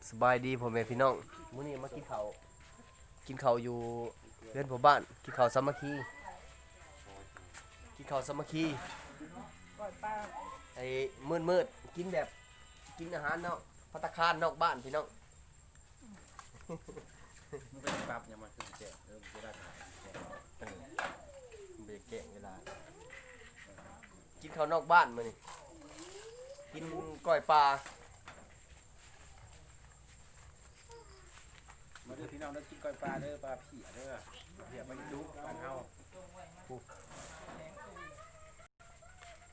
ສະບາຍດີພໍ່ແມ່ພີ່ນ້ອງ ມື້ນີ້ມາກິນເຂົ້າ ກິນເຂົ້າຢູ່ເຮືອນພໍ່ບ້ານ ກິນເຂົ້າສາມັກຄີ ກິນເຂົ້າສາມັກຄີ ໄອ້ມືດໆ ກິນແບບ ກິນອາຫານເນາະ ພັດຕາຄານນອກບ້ານພີ່ນ້ອງ. ມັນເປັນປັບຫຍັງ ມັນຄືແກະ ເອີ ມັນຈະໄດ້ຖ່າຍ ເອີ ມັນເປັນແກະເວລາ ກິນເຂົ້ານອກບ້ານມື້ນີ້ ກິນກ້ອຍປາ. ມາເດີພີ່ນ້ອງເດີ ກິນກ້ອຍປາເດີ ປາເພຍເດີ ເພຍປາອີດຸບ້ານເຮົາ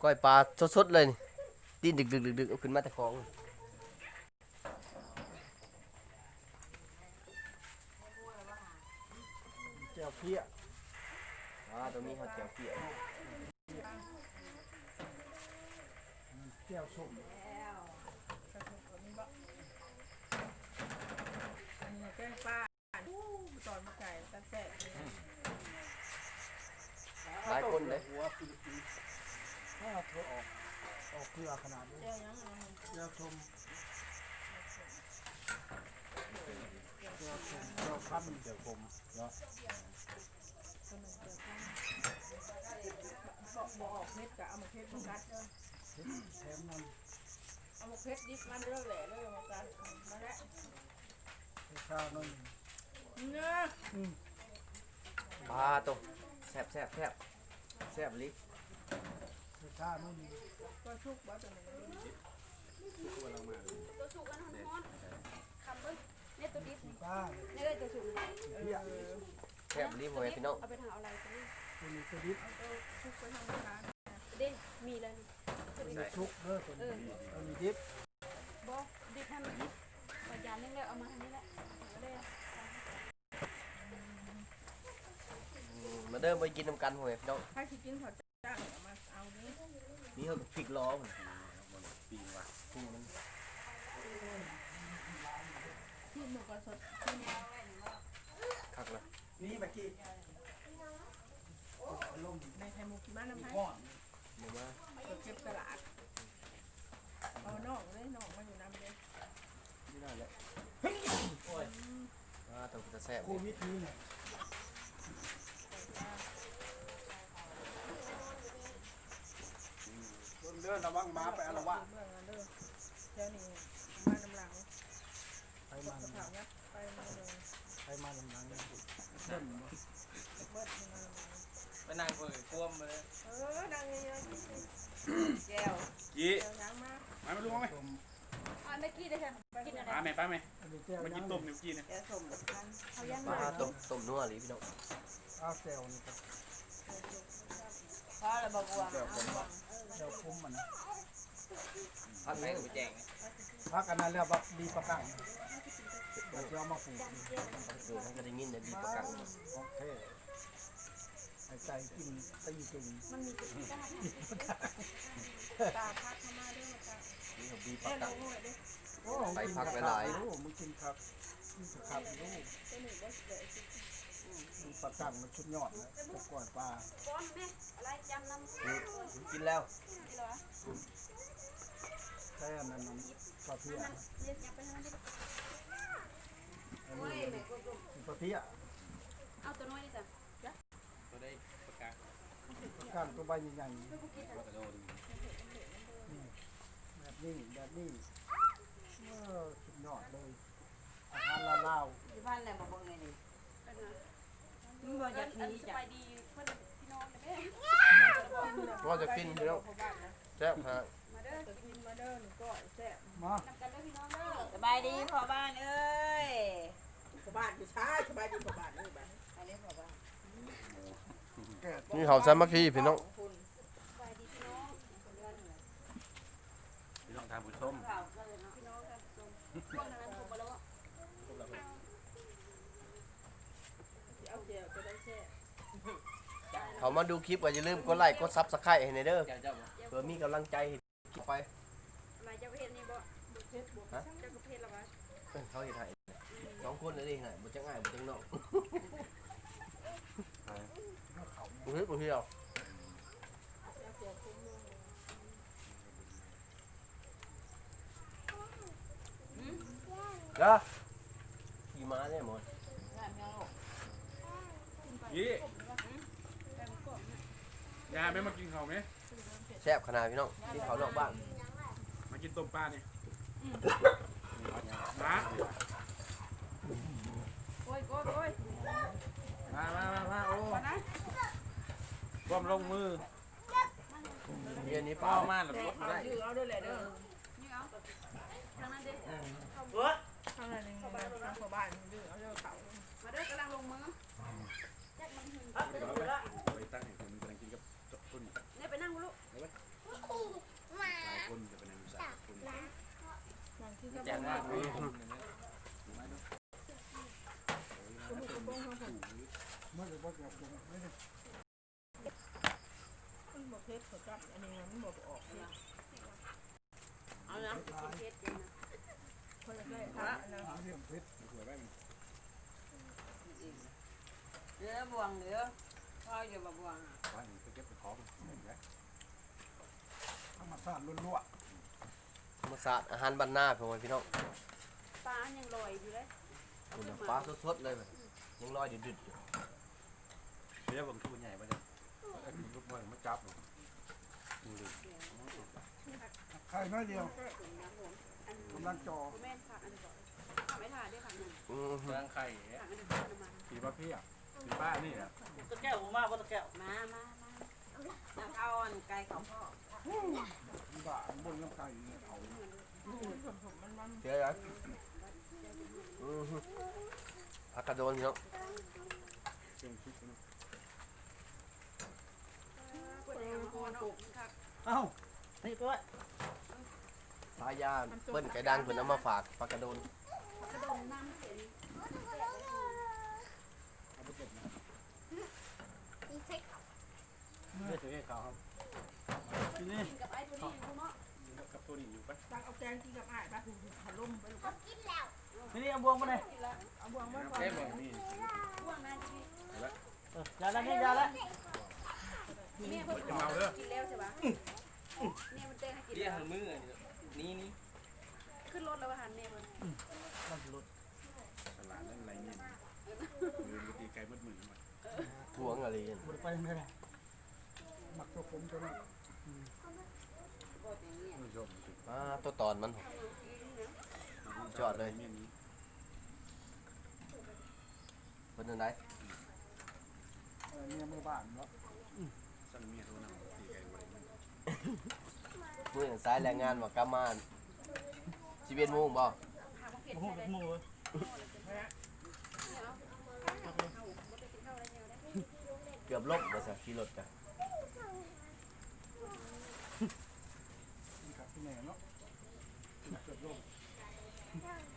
ກ້ອຍປາສົດໆເລີຍນີ້ ຕີນດຶກໆໆ ເອົາຂຶ້ນມາແຕ່ຂອງ. ແຈ່ວເພຍ ອ່າ ຕ້ອງມີຮອດແຈ່ວເພຍ ແຈ່ວສົ້ມ ອັນນີ້ແກງປາ ອູ້ ຕອນໝາກໄກ່ ແຊບໆ ຫຼາຍຄົນເດ້ ຫົວ ອອກ ອອກເກືອຂະໜາດນີ້ ແຈ່ວຫຍັງອັນນັ້ນ ແຈ່ວສົ້ມ ແຈ່ວສົ້ມ ແຈ່ວຄຳ ແຈ່ວຂົມເນາະ ບໍ່ ບໍ່ອອກເຜັດກະເອົາໝາກເຜັດມາກັດເດີ ເຜັດແຖມນຳ ເອົາໝາກເຜັດດິບມາເດີ ແຫຼະເດີ ມາກັດ ມາແຫຼະ ໃສ່ຊາໜ້ອຍໜຶ່ງ ເນາະ ອືມ ປາໂຕ ແຊບໆໆ ແຊບອີ່ຫຼີ ໃສ່ຊາໜ້ອຍໜຶ່ງ ຕົວສຸກບໍ່ຕົວນີ້ ສຸກບໍ່ລະມາ ຕົວສຸກອັນຮ້ອນໆ ຄຳເບິ່ງ ໃນຕົວດິບນີ້ ປາ ໃນເອີ ຕົວສຸກນີ້ ເອີ ແຊບອີ່ຫຼີພໍ່ແມ່ພີ່ນ້ອງ ເອົາໄປທາງເອົາໄລຕົວນີ້ ຕົວນີ້ຕົວດິບ ເອົາຕົວສຸກໄປທາງໂບລານ ເດ້ ມີແລ້ວນີ້ ຕົວນີ້ສຸກເດີ ຕົວນີ້ ເອີ ຕົວນີ້ດິບ ບໍ່ ດິບຫັ້ນ ຂ້ອຍຢານຍັງແລ້ວ ເອົາມາທາງນີ້ແຫຼະ ມາເດີ ມາກິນນຳກັນພໍ່ແມ່ພີ່ນ້ອງ ໃຜຊິກິນເຂົ້າຈ້າງເອົາມາເອົາເດີ ມີເຮົາກໍພິກລໍພຸ້ນ ປີ້ງວ່າ ປີ້ງມັນ ທີ່ໝູກະສົດ ທີ່ແນວໄວ້ນີ້ບໍ່ ຄັກລະ ນີ້ມາກິນ ໄດ້ໄຂ່ມຸກຊິມານຳໃຜ ບໍ່ມາ ໄປເກັບຕະຫຼາດ ເອົານ້ອງເດ້ ນ້ອງມາຢູ່ນຳເດ້ ຢູ່ນັ້ນແຫຼະ ໂອ້ຍ ອືມ ອ່າ ເປັນຕາແຊບ ໂຄວິດນີ້ນະ ເບິ່ງເດີ ລະວັງໝາໄປອາລະວາດ ເມືອງນັ້ນເດີ ແຖວນີ້ມານຳຫຼັງ ໃຜມານຳຫຼັງ ໄປມານຳຫຼັງ ເບິ່ງບໍ່ ເບິດມານຳຫຼັງ ໄປນັ່ງເບິ່ງກວມມາເລີຍ ເອີ ນັ່ງຢູ່ ແຈ່ວ ກີ້ ແຈ່ວຫຍັງມາ ມາ ມາລຸງເອົາໄປ ເອົາແມ່ກີ້ໄດ້ແທ້ ກິນອັນໃດ ປາແມ່ ປາແມ່ ອັນນີ້ແຈ່ວ ມາກິນຕົ້ມແນວກີ້ນະ ແຈ່ວສົ້ມ ເຂົາຍັງ ປາຕົ້ມ ຕົ້ມນົວອີ່ຫຼີພີ່ນ້ອງ ເອົາແຈ່ວນີ້ກໍ ພໍລະບໍ່ບົວ ແຈ່ວຂົມບໍ່ ແຈ່ວຂົມມັນນະ ຜັກແມ່ກໍບໍ່ແຈ້ງ ຜັກອັນນັ້ນແລ້ວ ບັກບີປາກັງ ເອົາມາປູກ ປູກມັນກໍໄດ້ຍິນແຕ່ບີປາກັງ ໂອເຄ ໃຫ້ໄກ່ກິນຕີເກັ່ງ ມັນມີແຕ່ບີປາກັງ ຕາຜັກເຂົ້າມາເດີ ມາຕາ ນີ້ກໍບີປາກັງ ໂອ້ ໃສ່ຜັກຫຼາຍໆ ໂອ້ ມັນກິນຜັກ ກິນຜັກຢູ່ ມີປາກັງມັນສຸດຍອດແລ້ວ ກັບກ້ອຍປາ ອືມ ກິນແລ້ວ ແຕ່ອັນນັ້ນມັນປາເພຍ ອັນນີ້ປາເພຍ ເອົາຕົວນ້ອຍນີ້ຈ້ະ ຕົວໃດປາກາ ປາກາຕົວໃບໃຫຍ່ໆ ນີ້ ແບບນີ້ ແບບນີ້ ເອີ ສຸດຍອດເລີຍ ອາຫານລາວໆ ຢູ່ບ້ານແລ້ວບໍ່ເບິ່ງເລີຍນີ້ ມັນບໍ່ຢາກໜີ ສະບາຍດີເພິ່ນພີ່ນ້ອງເດ້ ວ່າຈະກິນພີ່ນ້ອງ ແຊບຂະໜາດ ມາເດີ ກິນມາເດີ ນີ້ກ້ອຍແຊບ ມາ ນຳກັນເດີພີ່ນ້ອງເດີ ສະບາຍດີພໍ່ບ້ານເອີຍ ພໍ່ບ້ານຢູ່ໃສ ສະບາຍດີພໍ່ບ້ານເອີຍ ບາດນີ້ ອັນນີ້ພໍ່ບ້ານ ມີເຂົ້າສາມັກຄີພີ່ນ້ອງ ສະບາຍດີພີ່ນ້ອງ ພີ່ນ້ອງທ່ານຜູ້ຊົມ ພີ່ນ້ອງທ່ານຜູ້ຊົມ ພວກນັ້ນຄົບບໍ່ແລ້ວ ເຂົ້າມາດູຄລິບກໍຢ່າລືມກົດໄລ້ກົດຊັບສະໄຄຣບ໌ໃຫ້ແດ່ເດີ ເພື່ອມີກຳລັງໃຈເຮັດຄລິບຕໍ່ໄປ ທຳໄມເຈົ້າເຮັດນີ້ບໍ່ ເຮັດບໍ່ ຮະ ເຈົ້າກໍເຮັດລະວະ ເອີ ເຂົາເຮັດໃຫ້ ສອງຄົນນີ້ນະ ບໍ່ຈັກອ້າຍບໍ່ຈັກນ້ອງ ບໍ່ເຮັດບໍ່ທ່ຽວ ອືມ ອືມ ເດີ ຂີ່ມ້າເດ້ໝົດ. ນີ້ ຍາແມ່ມາກິນເຂົ້າແມ. ແຊບຂະໜາດພີ່ນ້ອງ ກິນເຂົ້ານອກບ້ານ. ມາກິນຕົ້ມປານີ້ ມາ ໂອ້ຍ ໂອ້ຍ ໂອ້ຍ ມາ ມາ ມາ ມາ ໂອ້ ມານະ ຄວາມລົງມື. ດຽວນີ້ປ້າມາແລ້ວກົດບໍ່ໄດ້. ເອົາເດີແຫຼະເດີ ນີ້ເອົາ ທາງນັ້ນເດ້ ເອີ ທາງນັ້ນນີ້ ທາງພໍ່ບ້ານເດີ ເອົາເດີເຂົ້າ ມາເດີ ກຳລັງລົງມື. ໄປຕັ້ງໃຫ້ເພິ່ນ ກຳລັງກິນກັບ ກັບເພິ່ນ ນີ້ໄປນັ່ງລູກ ໄປເວີຍ ຫຼາຍຄົນຈະໄປນັ່ງສາມຄົນ ແຈກມາ ມັນບໍ່ເຜັດ ເຂົາຈັບອັນນີ້ມັນບໍ່ອອກເຜັດ. ເອົານະ ເຜັດຢູ່ນະ ເພິ່ນໄດ້ພະນະ ເຮັດເຜັດ ເດີ ບ່ວງເດີ ເອົາຢູ່ບໍ່ບ່ວງ ໄປເກັບຂອງ ທຳມະຊາດລ້ວນໆ. ທຳມະຊາດ ອາຫານບ້ານນາ ພໍ່ແມ່ພີ່ນ້ອງ ປາຍັງລອຍຢູ່ເດ້ ພຸ້ນນະ ປາສົດໆເລີຍ ຍັງລອຍດຶດໆຢູ່. ເດີ ເບິ່ງຄືບໍ່ໃຫຍ່ປານໃດ ເອົາລູກນ້ອຍມາຈັບ ໄຂ່ນ້ອຍດຽວ ກຳລັງຈ່ອ ບໍ່ແມ່ນຜັກອັນນີ້ ໄປຖ້າເດ້ ຜັກໜຶ່ງ ອື ກຳລັງໄຂ່ ຜັກອັນນີ້ ສີມາເພຍ ສີປ້ານີ້ແຫຼະ ຕະແກ້ວບໍ່ມາບໍ່ ຕະແກ້ວ ມາ ມາ ມາ ເອົາອັນໄກ່ເຂົ້າພໍ່ ບ້າ ເບິ່ງນຳໄກ່ເອົາ ເຈ ອື ຜັກກະໂດນເນາະ ເອົ້າ ນີ້ໄປໄວ້ ສາຍາເພິ່ນໄກ່ດັງ ເພິ່ນເອົາມາຝາກ ຜັກກະໂດນ ເອົາໄປຕົ້ມນະ ເຮັດໃຫ້ເຂົາ ກິນນີ້ ກິນກັບອ້າຍໂທນີ້ຢູ່ພຸ້ນເນາະ ກິນກັບໂທນີ້ຢູ່ໄປ ຕັກເອົາແກງກິນກັບອ້າຍໄປ ພັດລົມໄປລູກ ກິນແລ້ວ ນີ້ ນີ້ ເອົາບ່ວງມາແດ່ ເອົາບ່ວງມາ ເອົາບ່ວງມາ ກິນນີ້ ບ່ວງນະ ກິນນີ້ ເອີ ຢ່າລະນີ້ ຢ່າລະ ເມຍເພິ່ນກິນແລ້ວໃຊ່ປະ ເມຍເພິ່ນແຕ່ງໃຫ້ກິນ ເບຍ ແລ້ວ ໃຫ້ມື້ນີ້ ນີ້ ຂຶ້ນລົດແລ້ວວ່າຫັ້ນ ເມຍເພິ່ນ ລັດລົດ ຕະຫຼາດນັ້ນໄລເງິນ ເດີນໄປຕີໄກ່ໝົດມື້ນັ້ນວ່າ ເອີ ຫວງອີ່ຫຼີ ບໍ່ໄດ້ໄປທາງໃດ ມັກຕົວຂົມຕົວນັ້ນ ອືມ ອ່າ ຕົວຕອນມັນ ຍອດເລີຍ ເປັນຈັ່ງໃດ ເອີ ເມຍເມືອບ້ານເນາະ ອືມ ສັ່ງເມຍໂທນຳ ຕີໄກ່ບໍ່ໄດ້ເງິນ ມື້ນັ້ນສາຍແລງງານວ່າກັບມາ ສິບເອັດໂມງບໍ່? ບໍ່ຮູ້ຈັກໂມງເລີຍ ເກືອບລົ້ມວ່າຊັ້ນ ຂີ່ລົດກະ ນີ້ຄັກແນ່ເນາະ ເກືອບລົ້ມ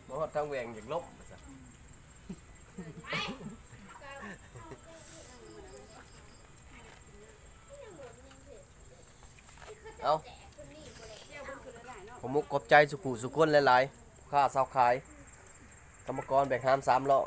ມາຮອດທາງແຫວ່ງຢາກລົ້ມວ່າຊັ້ນ ເອົາ ຂໍມຸກຂອບໃຈສູ່ຜູ້ສູ່ຄົນຫຼາຍໆ ຜູ້ຄ້າຊາວຂາຍ ກຳມະກອນແບກຫາມສາມລໍ້